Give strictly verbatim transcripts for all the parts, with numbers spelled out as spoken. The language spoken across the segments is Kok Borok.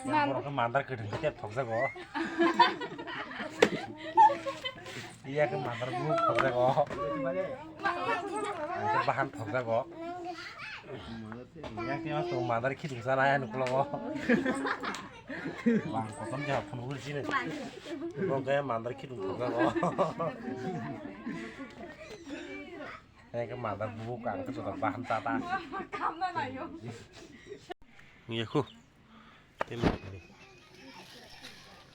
Borok khe mandar kwthwng khe tep thokjago. Iya khe mandar buk thokjago. Ang khe bahan thokjago. Iya khe mas tong mandar khitung sana ya nuklogo. Bang kosom ja phun hul sini. Bong khe mandar khitung thokjago. Iya khe mandar buk ang khe joto bahan tata. Iya khu.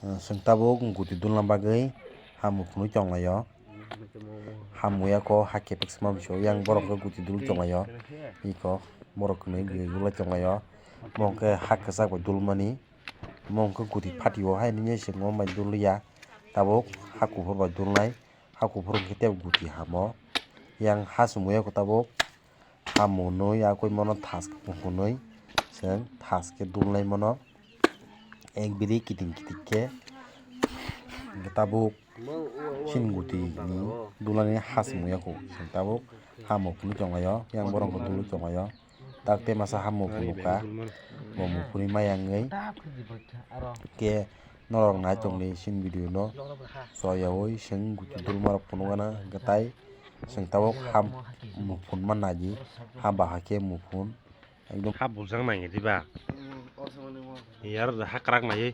Chwng tabuk guti dulna bagwi hamu phunwi tonglaio. Hamu yako ha kepek sima biso yang borok khe guti dul tonglaio. Iko borok kwnwi guti dulai tonglaio. Mo hwnkhe ha kwchak bai dulmani. Mo hwnkhe guti phatio haini chwngno bai dulya. Tabuk ha kuphur bai dulnai. Ha kuphur hwnkhe tei guti hamo. Yang ha chumui yako tabuk. Hamunwi yakwi mono thask hwnwi chwng thask khe dulnai mono ek bidi kiting kiting khe tabuk sin guti ni dulani ha chumui yako chwng tabuk hamu phunwi tonglaio yang borok bo dulwi tonglaio tak tei masa hamu phunukha bo muphunwi mayangwi khe norok nai tongdi sin video no soyawi chwng guti dulma rok phunukgana hwnkhe tai. Chwng tabuk ha muphun ma nai di, ha bahai khe muphun. Ekdom ha buljak nai di ba. Yar ha kwrak nai.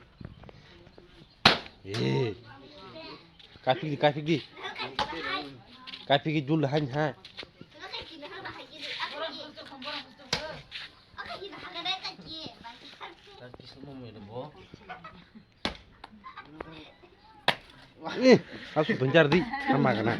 Eh. Kaphik di, kaphik di. Kaphik di dul hai ha. Eh, asu benjar di, sama kena.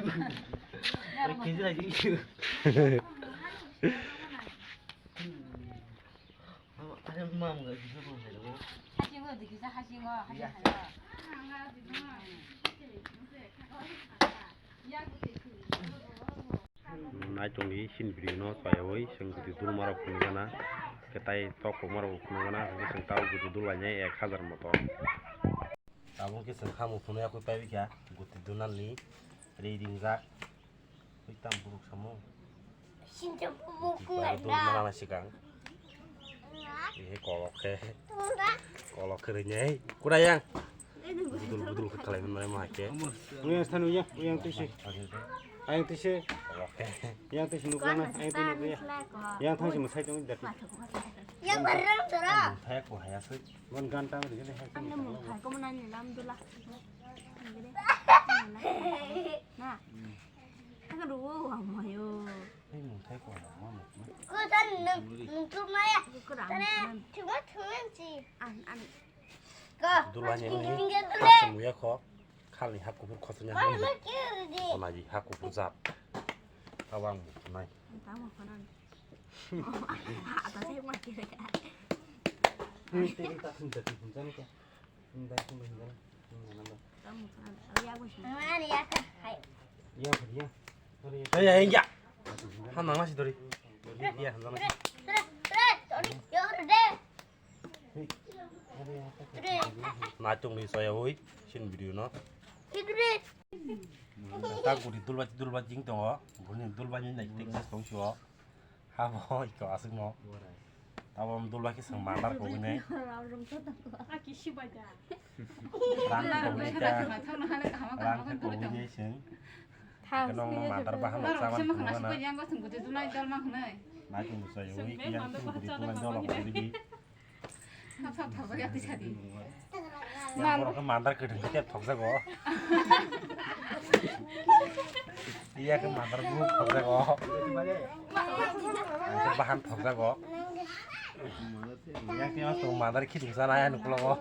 Naitok ni sini video no chayawoi chwng guti dulma rok phunukgana, khe tai tok kokma rok phunukgana, hwnkhe chwng tabuk guti dul lainai ek hazar moto. Tabuk khe chwng hamu phunui yakui paibikha, guti dunani ri ringjak. Twi tam buruk samung. Sinta bubu guti bai kulai dul na. Manana sikang. Ihe kolok khe. Tunda. Kolok khe rinai. Kura yang. Budul budul khe khalai manai ma khe. Uyang sanu ya, uyang tisi. Ayang tisi. Kolok khe. Yang tisi nukla na, ayang tisi nukla ya. Yang thang si masai tong dati. Yang barang sara. Thai ko haya sui. Wan gan tang ri hai. Ang na mung thai ko manani lam dula. Na. Ang ruwo wa mayo. Hei, mungthai ko na ma muk na. Ko san nung, nung tu maya. Ko ra. Tane, mung tu. Thuma thuma si. An, an. Ko. Dulani ni. Tinggal dulu. Khasum ya ko. Khali ha kuphur khosnya. Ko na ma kiri di. Ko na ji ha kuphur jat. Awang nai. Tawa ko na. Ada saya ma kiri. Ini tadi tak senjata senjata. Iya, iya, iya. Ha nang nasi dori. Iya, nang nasi. Naitok ni soya oi, sin video no. Ta guri dulba dulba jing tongo. Guri dulba ni nai tek tong sio. Habo iko aswkno. Abo dulba khe chwng mandar kogwi nai. Aki sibai da. Ran kogwi ta. Ran kogwi nai chwng. Keno mo mandar bahan chama thangma na. Nai chwng sai wi kiyang chwng gudi tulai dol kogwi di. Thap thap thap ya tisa di. Borok khe mandar kwthwng khe thokjago. Iya khe mandar buk thokjago. Ang khe bahan thokjago. Iya khe mas tong mandar khitung sana ya nuklogo.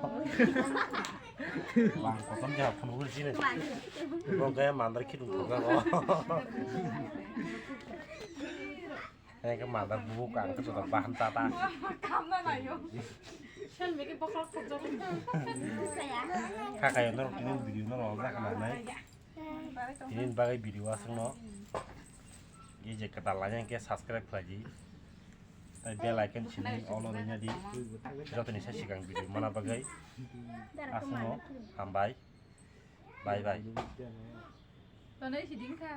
Bang kosom ja phunugul sini. Bong khe mandar khitung thokjago. Hei khe mandar bubuk ang khe joto bahan tata. Kamna nayo. Sel meke bokhok thokjak. Kha kayo norok tini video norok jak na nai. Tini bagwi video aswkno. Ye je kwtal lainai khe subscribe khlai di. Tai bell icon sini all o rinai di. Jotoni sa sikang video mana bagwi. Aswkno hambai. Bye bye. Tonai siding kha.